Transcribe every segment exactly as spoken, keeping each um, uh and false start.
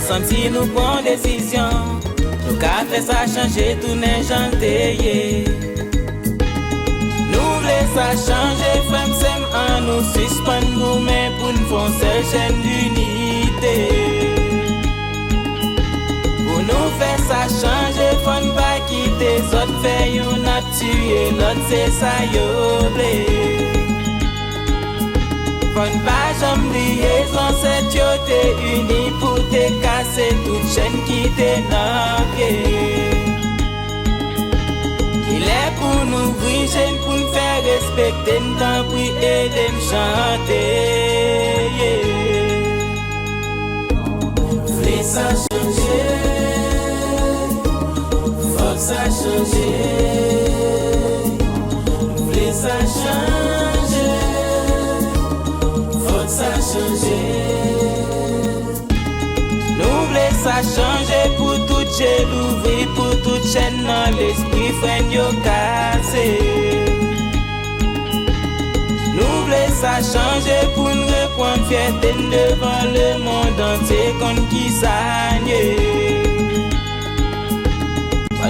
Santi nou pran desizyon, nou ka fè sa chanje tounen jan l te ye. Nou vle sa chanje, frè m, sè m, ann nou sispann goumen pou n fè yon sèl chèn dinite. Pou nou fè sa chanje, fò n pa kite zòt fè youn ap tiye lòt, se sa yo vle. Fò n pa janm bliye zansèt yo te ini pou te kase tout chèn ki te nan pye. Li lè pou n ouvri je n, pou n fè respekte n, tanpri ede m chante. Vle sa chanje, fòk sa chanje. Vle sa chanje, fòk sa chanje. Nou vle sa chanje pou tout je louvri, pou tout chèn nan lespri frè n yo kase. Nou vle sa chanje pou n reprann fyète n devan lemonn antye, konn kisa n ye.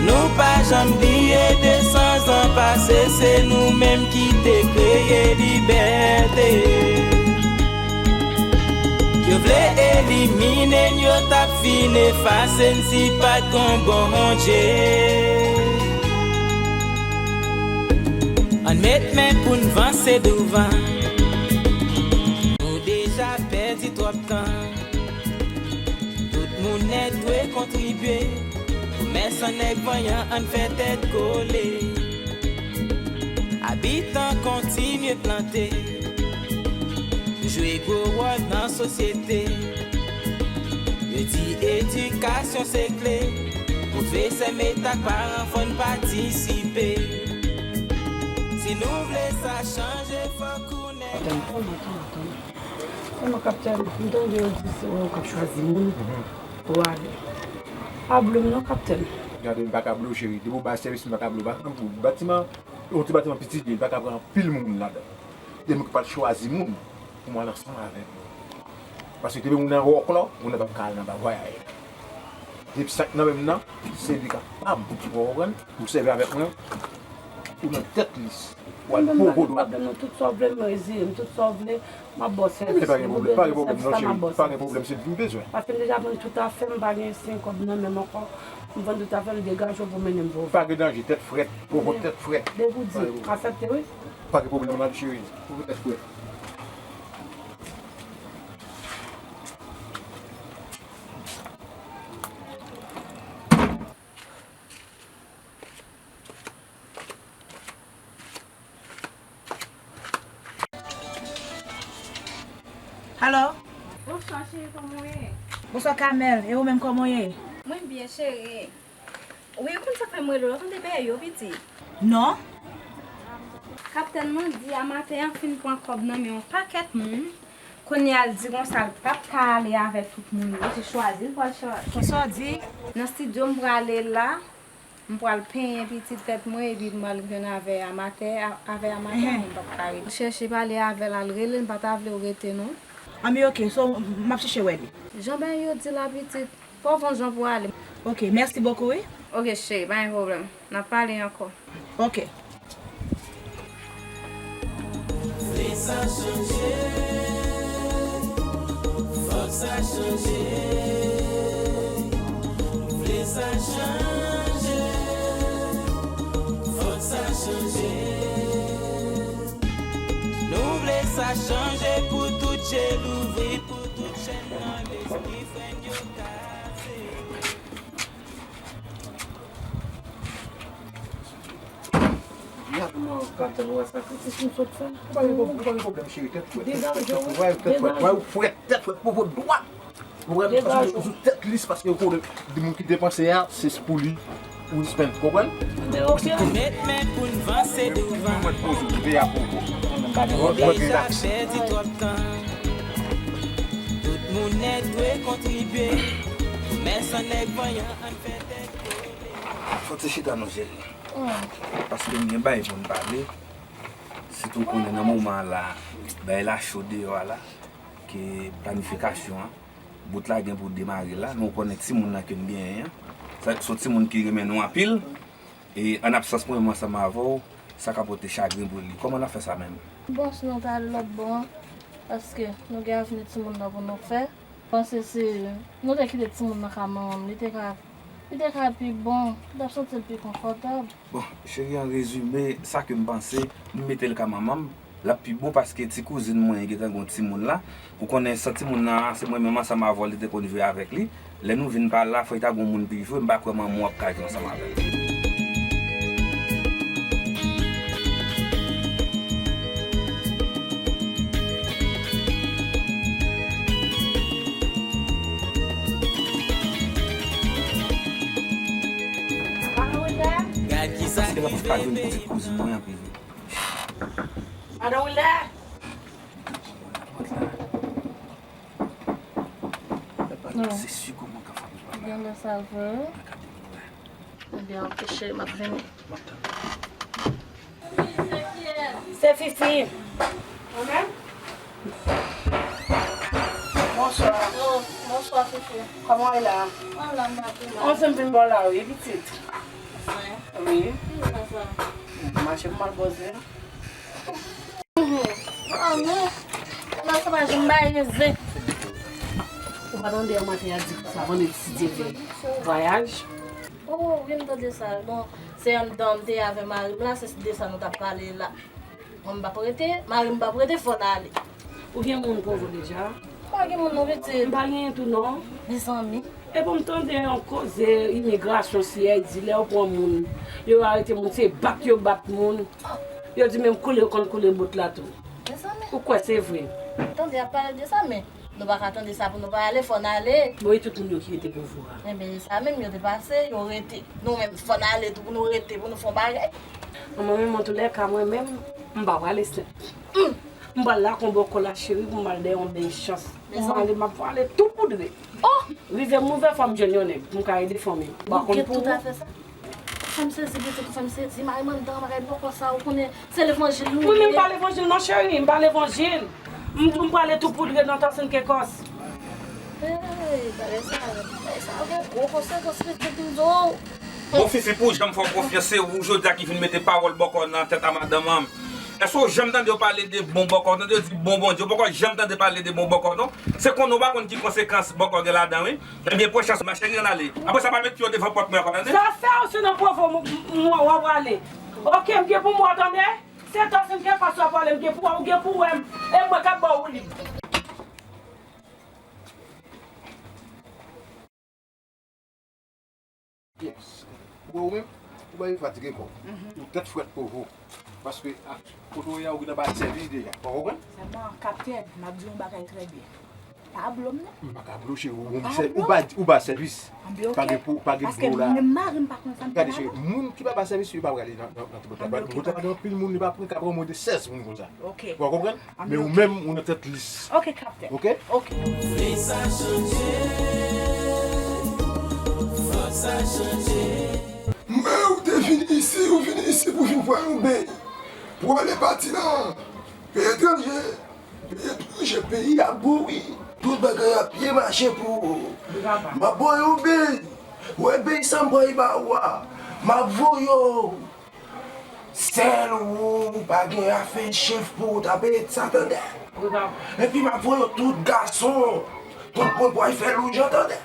Nou pa janm bliye de san zan pase, se nou menm ki te kreye libète. Yo vle elimine n, yo t ap fin efase n si pa t gon Bondye. Ann met men pou n vanse douvan. Nou deja pèdi twòp tan. Tout moun nèt dwe kontribye. Komèsan nèg vanyan, ann fè tèt kole. Abitan kontinye plante, jwe gwo wòl nan sosyete. Yo di edikasyon se kle, pwofesè, mèt ak paran fò n patisipe. Si nou vle sa chanje, fòk ou nèg. Kòman, kòman, kòman? Kòman, kaptèn? M tande yo di se ou k ap chwazi moun pou ale. Pa blo m non, kaptèn. Gade, m pa ka blo w, cheri. Depi w bay sèvis, m pa ka blo w. Batiman, batiman, yon ti batiman piti, li pa ka pran anpil moun ladan. Se mwen ki pral chwazi moun pou m al ansanm avèk yo. Paske depi moun nan wòklò, moun nan p ap ka al nan bagay. Depi sa k nan men m nan, se li kapab, ou konprann, pou sèvi avèk mwen, ou nan tèt lis. W al poko dwat. Mwen menm, m pa gen pwoblèm non, tout sa w vle, m reziye m, tout sa w vle, m ap ba w sèvis. Men pa gen pwoblèm, pa gen pwoblèm non, cheri, pa gen pwoblèm, se li m bezwen. Paske m deja vann tout afè m, m pa gen senk kòb nan men m ankò. M vann tout afè m, degaje w pou mennen m pou ou. Pa gen danje, tèt frèt, poko tèt frèt. Depi w di, asèpte wi. Pa gen pwoblèm non, cheri, poko tèt frèt. Alo? Bonswa, cheri, kòman w ye? Bonswa, Kamèl. E ou menm, kòman w ye? Mwen byen, cheri. Wi, ou konn sa k fè m rele w la, ou konn te peye yo, pitit? Non. Kaptèn Mandi a maten an fin pran kòb nan men yon pakèt moun. Kounye a, l di konsa, l p ap ka ale avèk tout moun yo. Se chwazi l pral chwazi. Kisa w di? Nan estidyo m prale la. M pral penyen pitit tèt mwen epi m al jwenn avè amatè, a-, avè amatè mwen m p ap ka rete. Chèche pale avè l, al rele l, m pa ta vle w rete non. Anben, oke, so, m ap chèche wè li. Jan bagay yo di la pitit, fò w gon jan pou w ale. Oke, mèsi bokou, wi. Oke, cheri, pa gen pwoblèm. N ap pale ankò. Oke. Vle sa chanje, fòk sa chanje. Vle sa chanje, fòk sa chanje. Nou vle sa chanje pou tout je louvri, pou tout chèn nan lespri frè n yo kase. Gad kòman kaptèn wè sakrifis m sot fè. Ou pa gen pwob-, ou pa gen pwoblèm, cheri, tèt frèt, tèt frèt, tèt frèt, tèt frèt, tèt frèt, poko dwat. Ou wè, paske ou sou tèt lis, paske ou konnen de moun ki depanse a, se pou li ou spend, konprann? Met men pou n vanse douvan. Mwen poze ou, kite a poko. Nou deja pèdi twòp tan. Tout moun nèt dwe kontribye. Mèt san nèg vanyan, ann fè tèt kole. Fò w te chita non, cheri. Paske m gen bagay pou n pale. Sitou konnen nan moman an la, bagay la cho deyò a la, ke planifikasyon an, Bout la gen pou demare la, men w konnen timoun nan ke m genyen an, sa, se yon timoun ki renmen nou anpil. E an absans mwen menm ansanm avè w, sa ka pote chagren pou li. Kòman n ap fè sa menm? Bon, si nou ta al lòt bò an, paske nou gen avni timoun nan pou nou fè. Panse se, nou te kite timoun nan ka manman m, li te ka, li te ka pi bon, li t ap santi l pi konfòtab. Bon, cheri, an rezime, sa ke m panse, m mete l ka manman m, l ap pi bon paske ti kouzin mwen gentan gen yon timoun la. Ou konnen san timoun nan, se mwen menm ansanm avè w li te konn viv avèk li. Lè nou vin pa la, fò l ta gen yon moun pou l jwe, m pa kwè manman w ap ka jwe ansanm avè l. Paske m ap ka jwenn pitit kouzin mwen an prive. Madan Wilda! Non. Se si kòman ka fè pou papa. Gen lè sa vre. Ebyen, ok, cheri, m ap vini. M ap tann. Se Fifi. Mwen menm? Bonswa. Oh, bonswa, Fifi. Kòman w ye la? Mwen la, m pa pi mal. Ansanm vin bò la, wi, pitit. Wi. Wi. Ki sa sa? Mache pou m al poze. Ah, non. Nan sa pa janm bay zen. Ou pa tande yon maten a di konsa, vandredi si Dye vle vwayaj? Oh, wi, m tande sa. Bon, se anndan m te ye avè mari m la, se de sa nou t ap pale la. Mwen, m p ap rete, mari m p ap rete, fò n ale. Ou gen moun pou ou deja? M pa gen moun non, pitit. M pa genyen tou non. Mezanmi. Epi m tande yon koze imigrasyon siyèy di lè yo pran moun, yo arete moun, se bat yo bat moun. Yo di menm koule yo konn koule bot la tou. Mezanmi. Ou kwè se vre? Tande y ap pale de sa, men nou pa ka tande sa pou nou pa ale, fò n ale. Bon, e tout moun yo ki rete pou vou a? Enben, e sa menm, yo te pase, yo rete. Nou menm, fò n ale tou pou nou rete, pou nou fè yon bagay. Mwen menm, antoulèka, mwen menm, m pa prale senp. M pral lakòb bòkò la, cheri, pou m al dèyè yon bèl chans. Pou m ale, m ap prale tou poudre. Oh! Rive m ouvè fò m jwenn yon nèg pou m ka ede fanmi m. Ou pa konn pou ou. Fè m sezi, pitit, fè m sezi. Mari m anndan, bagay bòkò sa, ou konnen se levanjil nou ye. Wi, men m pa levanjil non, cheri, m pa levanjil. M tou m prale tou poudre nan Tasin Kekòs. Hey, bagay sa, bagay sa gen gwo konsekans, pitit, m di w. Bon, Fifi, pou jan m fè w konfyans, se ou jodi a ki vin mete pawòl bòkò nan tèt a madanm an. Èske w janm tande yo pale de bon bòkò? Tande yo di bon Bondye, ou poko janm tande pale de bon bòkò, non? Se konnen w pa konn ki konsekans bòkò gen ladan, wi. Ebyen, pran chans, ma chérie, ann ale. Apre sa, pa met pye w devan pòt mwen ankò, tande? Zafè w se nan pwovo m, m, m, w ap prale. Oke, m gen pou m wè w, tande? Se Tasin Kekòs w ap prale, m gen pou w wè, ou gen pou wè m. E mwen k ap ba w woulib. Yes. Ou wè ou menm, ou bay fatige kò. Ou tèt frèt pwovo. Paske, a, kote w ye a, ou gentan bay sèvis deja. Ou konprann? Sèlman, kaptèn, m ap di w yon bagay trè byen. Pa blo m non. M pa ka blo, cheri, ou, ou, ou ba, ou ba sèvis. Pa gen pou, pa gen blo la. Paske menm mari m pa konn sa m te ba yo. Gade, cheri, moun ki pa ba sèvis, yo pa prale nan, nan, nan ti bòt la. Bòt la pa gen anpil moun, li pa pran, ka pran mwen de sèz moun konsa. Oke. Ou konprann? Men ou menm, ou nan tèt lis. Oke, kaptèn. Oke? Oke. Vle sa chanje, fòk sa chanje. Men ou te vin isi, ou vin isi pou vin pran yon beny. Pou ale pati nan peyi etranje. Peyi etranje, peyi a bon, wi. Tout bagay ap byen mache pou ou. M ap ba w yon beny. Ou wè beny sa m pral ba ou a. M ap voye w. Sèl ou, ou pa gen afè chèf pou ou ta peye sa, tande? Epi m ap voye tout gason, tout moun pou al fè lou jan, tande?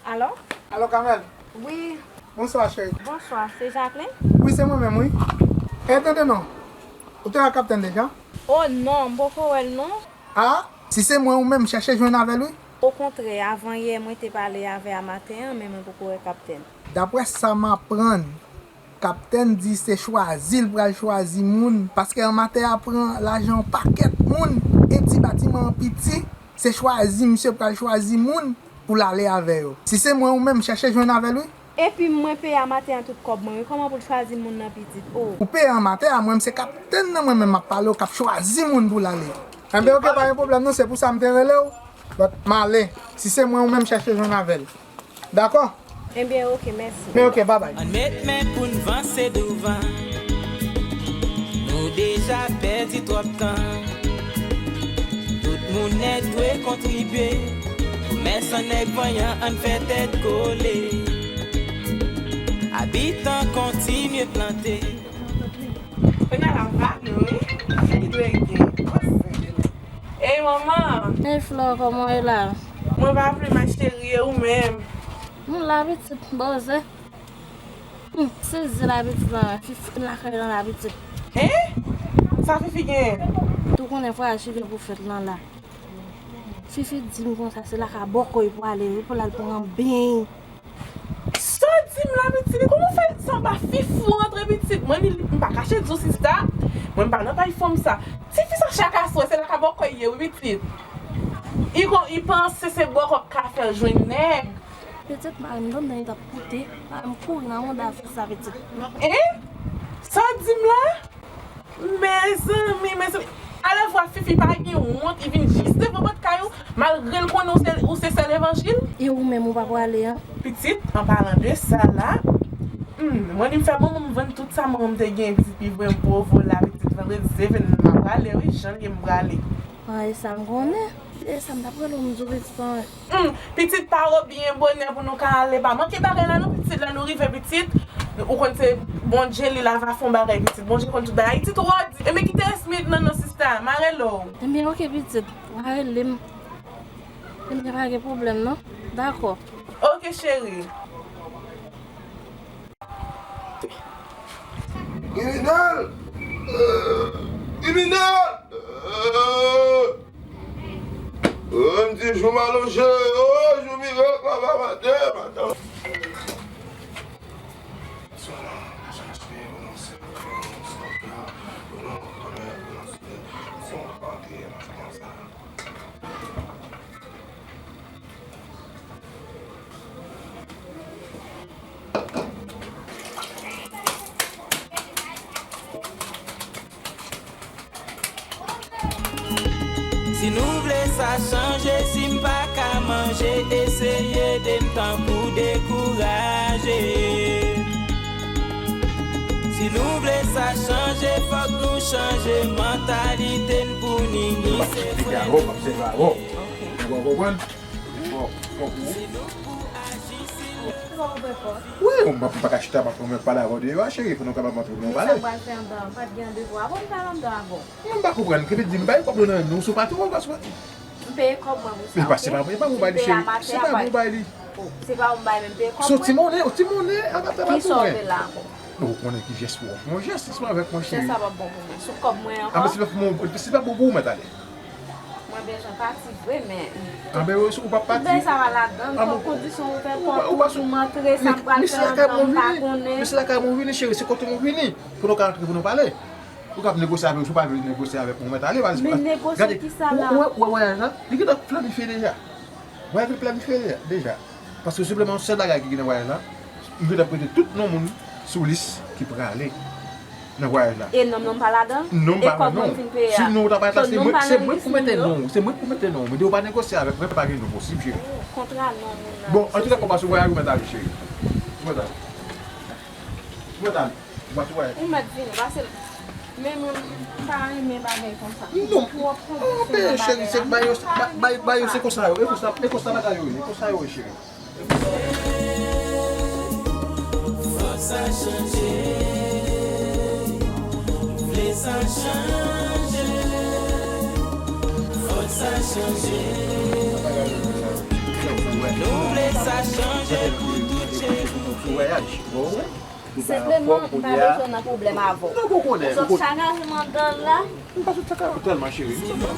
Alo? Alo, Kamèl? Wi. Bonswa, cheri. Bonswa, se Jacqueline? Wi, se mwen menm, wi. E, tande non. Ou te wè kaptèn deja? O non, m poko wè l non. A, si se mwen ou menm, chèche jwenn avè l, wi. Okontrè, avan yè, mwen te pale avè a maten an, men mwen poko wè kaptèn. Daprè sa m aprann, kaptèn di se chwazi l pral chwazi moun, paske anmatè a pran lajan yon pakèt moun, e ti batiman an piti, se chwazi misye pral chwazi moun pou l ale avè yo. Si se mwen ou menm, chèche jwenn avè l, wi. Epi mwen peye anmatè a tout kòb mwen, wi, kòman pou l chwazi moun nan pitit? O. Ou peye anmatè a, mwen, m se kaptèn nan, mwen menm m ap pale w, k ap chwazi moun pou l ale. Enben, oke, pa gen pwoblèm non, se pou sa m te rele w. But m ale. Si se mwen ou menm, chèche jwenn avè l. Dakò? Ebyen, oke, mèsi. Men oke, babay. Ann met men pou n vanse douvan. Nou deja pèdi twòp tan. Tout moun nèt dwe kontribye. Komèsan nèg vanyan, ann fè tèt kole. Abitan kontinye plante. Kounye a l ap vale, wi. Li dwe gen. Ey, manman! Ey, Flò, kòman w ye la? Mwen pa pli, ma chérie, e ou menm? M la, pitit, bòzè. Hmm, sezi la, pitit lan, Fifi lakay lan la, pitit. Hein? Sa Fifi genyen? Tou konnen vwayaj Fifi pou fèt lan la. Fifi di m konsa, se lakay bòkò l pwale, wi, pou l al pran beny. Sa w di m la, pitit? Kòman w fè sanba Fifou rantre, pitit? Mwen, li, m pa kache di w, sista. Mwen, m pa nan pay fanm sa. Ti fi sa, chak aswè, se lakay bòkò l ye, wi, pitit. Li kon, li panse se bòkò k ka fè l jwenn nèg. Pitit, mari m tande, li t ap koute. Mari m kouri nan mouda fi sa, pitit. Hein? Sa w di m la? Mezanmi, mezanmi. Alèvwa Fifi pa gen wont, li vin jis devan pòt kay ou, malgre l konnen ou se, ou se sè levanjil. E ou menm, ou pa prale an? Pitit, an palan de sa la, hmm, mwen li m fè manman m vann tout sa manman m te gen, pitit, li voye m Pwovo la, pitit, vandredi se vin, m ap prale, wi, jan l ye m prale. An, e sa m konnen. E sa m t ap rele w, m di w, pitit, an. Hmm, pitit, pare w byen bonè pou nou ka ale. Pa manke bagay la non, pitit, lè nou rive, pitit. Ou konn se Bondye, li la va fè yon bagay, pitit. Bondye konn tout bagay. Ti twò di. Ebyen, kite Smith nan non, sista. M a rele w. Ebyen, oke, pitit. W a rele m. Ebyen, pa gen pwoblèm non. Dakò. Oke, cheri. Kriminèl! Kriminèl! Oh, m di jou m alonje, oh, jou mirak la va maten, maten. Si nou vle sa chanje, si m pa ka manje, eseye ede m tanpou dekouraje. Si nou vle sa chanje, fòk nou chanje mantalite n pou ni ni se frè. Ou konprann? Bon, bon, bon. Wi, m pa, m pa ka chita, m ap pale avè w deyò a, cheri, pou nou kapab antre, pou nou pale. Sa pral fè anndan, pa t gen randevou a, bon, m pral anndan avè w. Mwen pa konprann, ki vle di, m bay kòb nou nan men w, sou patwon, ou pa sou patwon. M peye kòb mwen pou sa, oke? Se pa, se pa mwen bay li, cheri. Se pa mwen bay li. Se pa ou m bay, men m peye kòb mwen. Se yon ti monnen, yon ti monnen, an ap travay pou mwen. Kisa w te la ankò? Ou konnen ki jès pou w. Yon jès, se avèk mwen, cheri. Jès sa p ap bon pou mwen. Sou kòb mwen ankò. A, men se pa pou mwen, se pa pou ou mèt ale. Mwen bezwen pati vre, men. A, men ou p ap pati. Bèl sa va ladan, kon kondisyon ouvè pòt ou, m antre, sa m pral fè anndan, m pa konnen. Men se lakay mwen vini, cheri, se kote mwen vini. Pou nou ka antre, pou nou pale. Ou ka ap negosye avè w, si w pa vle negosye avèk mwen, ou mèt ale, paske. Men negosye kisa la? Ou wè, ou wè vwayaj la? Li gentan planifye deja. Vwayaj la planifye deja. Paske senpleman, yon sèl bagay ki gen nan vwayaj la, m gentan ap mete tout non moun sou lis ki prale nan vwayaj la. E non m nan pa ladan? Non m pa nan non. Si non ou ta pa ladan, se mwen, se mwen pou mete non, se mwen pou mete non. Mwen di ou pa negosye avèk mwen, pa gen non posib, cheri. Kontra non moun nan. Bon, antouka, kòman sou vwayaj ou mèt ale, cheri. Ou mèt ale. Ou mèt ale. Ou mèt vini, pase l. Men mwen, m pa renmen bagay konsa. Non. Twòp kondisyon nan bagay la. Cheri, se ba yo, ba, ba, ba yo, se konsa yo, e konsa, e konsa bagay yo ye, e konsa yo ye, cheri. Fòk sa chanje, vle sa chanje, fòk sa chanje. Nou vle sa chanje pou tout cheri. Senpleman, m pa bezwen nan pwoblèm avè w. Ou sot sakaje m anndan la. M pa sot sakaje w tèlman, cheri. Si nou pou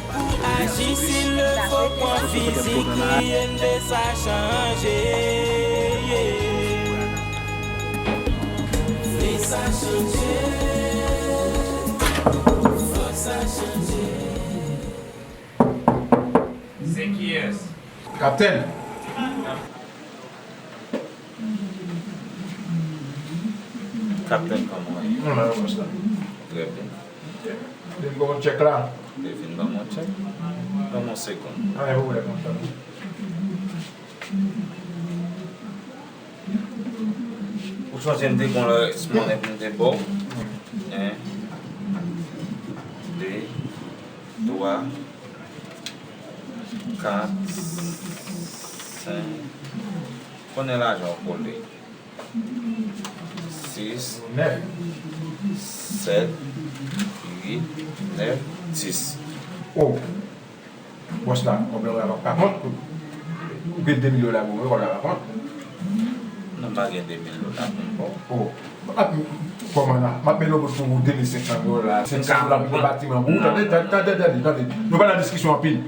aji, si l fo pran fizik li, e n vle sa chanje. Vle sa chanje. Fòk sa chanje. Se kiyès? Kaptèn. Kaptèn, kòman w ye? Mwen la, mwen la. Trè byen. Vin ban mwen tchèk la. Vin ban mwen tchèk? Ban mwen yon segonn. Pa gen pwoblèm, mon chè. Ou sonje m te gen yon lòt monè pou m te ba w? En, de, twa, kat, senk. Konnen lajan w kole. Sis, nèf, sèt, uit, nèf, dis. Oh. Bòs la, kòb la pa, pa kont. Ou gen de mil dola pou mwen, kòb la pa kont. Non, m pa gen de mil dola pou m ba w. Oh. Ap, kòman la? M ap mete yon bout pou ou, de mil senk san dola. Senk san dola pou batiman pou ou. Tande, tande, tande, tande, tande. Nou pa nan diskisyon anpil.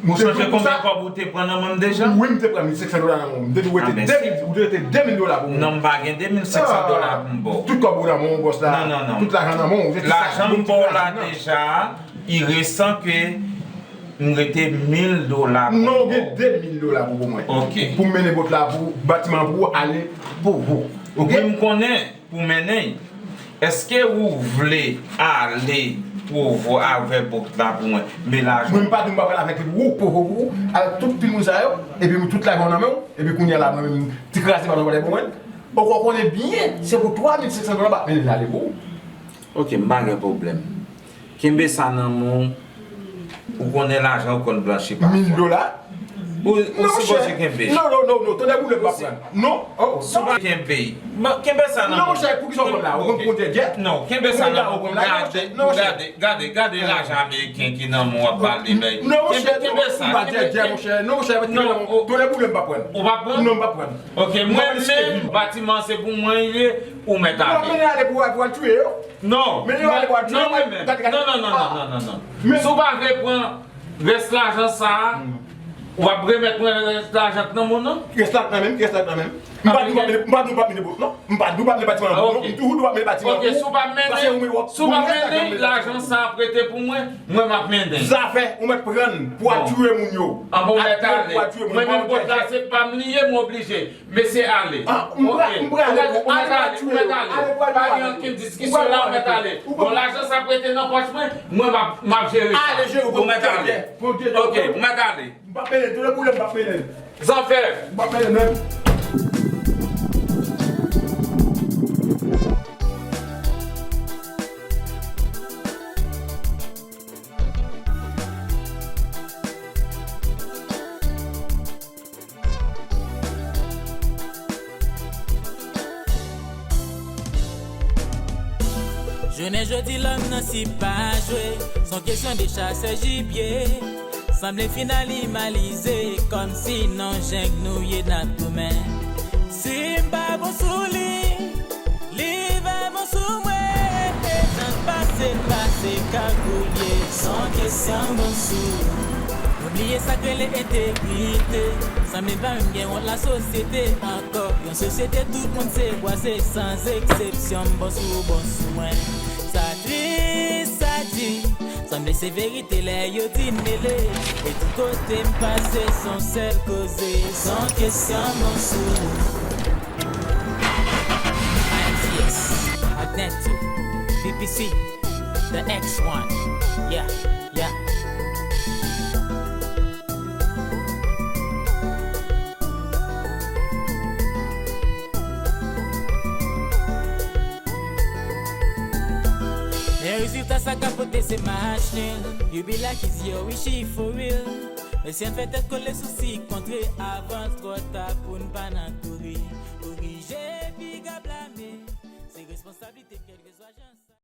Ou sonje konbyen kòb ou te pran nan men m deja? Wi, m te pran mil senk san dola nan men w. M te di w rete de mil, ou te rete de mil dola pou mwen. Non, m pa gen de mil senk san dola pou m ba w. Tout kòb ou nan men w, bòs la. Non, non, non. Tout lajan nan men w. Lajan m ba w la deja, il restant que m rete mil dola pou m ba w. Non, ou gen de mil dola pou mwen. Ok. Pou m mennen bòt la pou batiman pou ou ale pou ou. Ok? Wi, m konnen. Pou mennen. Èske ou vle ale Pwovo avè bòt la pou mwen? Men lajan. Mwen m pa di m pa pral avèk li pou ou, Pwovo pou ou, avèk tout timoun sa yo, epi mwen tout lajan nan men w, epi kounye a la mwen menm ti kraze pa nan vòlè pou mwen. Ou konnen byen, se pou twa mil senk san dola m ap mennen l ale pou ou. Ok, m pa gen pwoblèm. Kenbe sa nan men w. Ou konnen lajan ou konn blanchi pafwa. Mil dola? Ou, ou sipoze kenbe. Non, non, non, non, tande boule m pa pran. Non, oh, si w pa kenbe. Bon, kenbe sa nan men w. Non, monchè, poukisa w konn la? Ou konn konte djè? Non, kenbe sa nan men w pou gade, pou gade, gade, gade lajan ameriken ki nan men w ap pale bay. Non, monchè, kenbe sa, m pa djè, monchè. Non, monchè, kenbe nan men w. Tande boule m pa pran. Ou pa pran? Non, m pa pran. Ok, mwen menm, batiman se pou mwen li ye, ou mèt ale. Ou ap mennen ale pou, pou al tiye yo? Non, men yo ale pou al tiye yo. Non, non, non, non, non. Si w pa vle pran rès lajan sa a, w ap remèt mwen rès lajan k nan men w nan. Rès la k nan men m, rès la k nan men m. M pa di w pa mennen, m pa di w pa mennen bòt, non. M pa di w pa mennen batiman nan men w, non. M toujou di w pa mennen batiman pou ou. Ok, si w pa mennen, si w pa mennen, lajan sa ap rete pou mwen, mwen m ap mennen. Zafè, ou mèt pran l pou al tiye moun yo. An bon, ou mèt ale. Mwen menm bòt la se pa m li ye, m oblije. Mesye, ale. Ah, m pra-, m prale, ou mèt ale, ou mèt ale. Pa gen ankenn diskisyon la, ou mèt ale. Bon, lajan sa ap rete nan pòch mwen, mwen m ap, m ap jere sa. Ale, jere, ou mèt ale. Ok, ou mèt ale. M p ap mennen, tou le boule m p ap mennen. Zanfè. M p ap mennen menm. Jounen jodi lòm nan si pa jwe, s on kesyon de chasè jibye. Sanble fin animalize, kòmsi non jeng nou ye n ap goumen. Si m pa bon sou li, li va bon sou mwen. Jan l pase, l pase kagoulye, s on kesyon bon sou. Nou bliye sa k rele entegrite. Sanble pa menm gen wont lasosyete ankò. Yon sosyete tout moun se bwa, se sans eksepsyon. M bon sou ou, bon sou mwen. Sa tris, sa di. Sanble se verite lè yo di n mele. E tout kote m pase, s on sèl koze. S on kesyon bon sou. I M C S, Magneto, B P C, the X one. Yeah, yeah. Men rezilta sa ka pote se match nul. You be like is yo, we she for real. Mesye, ann fè tèt kole sou si kontre avan l twò ta pou n pa nan kouri.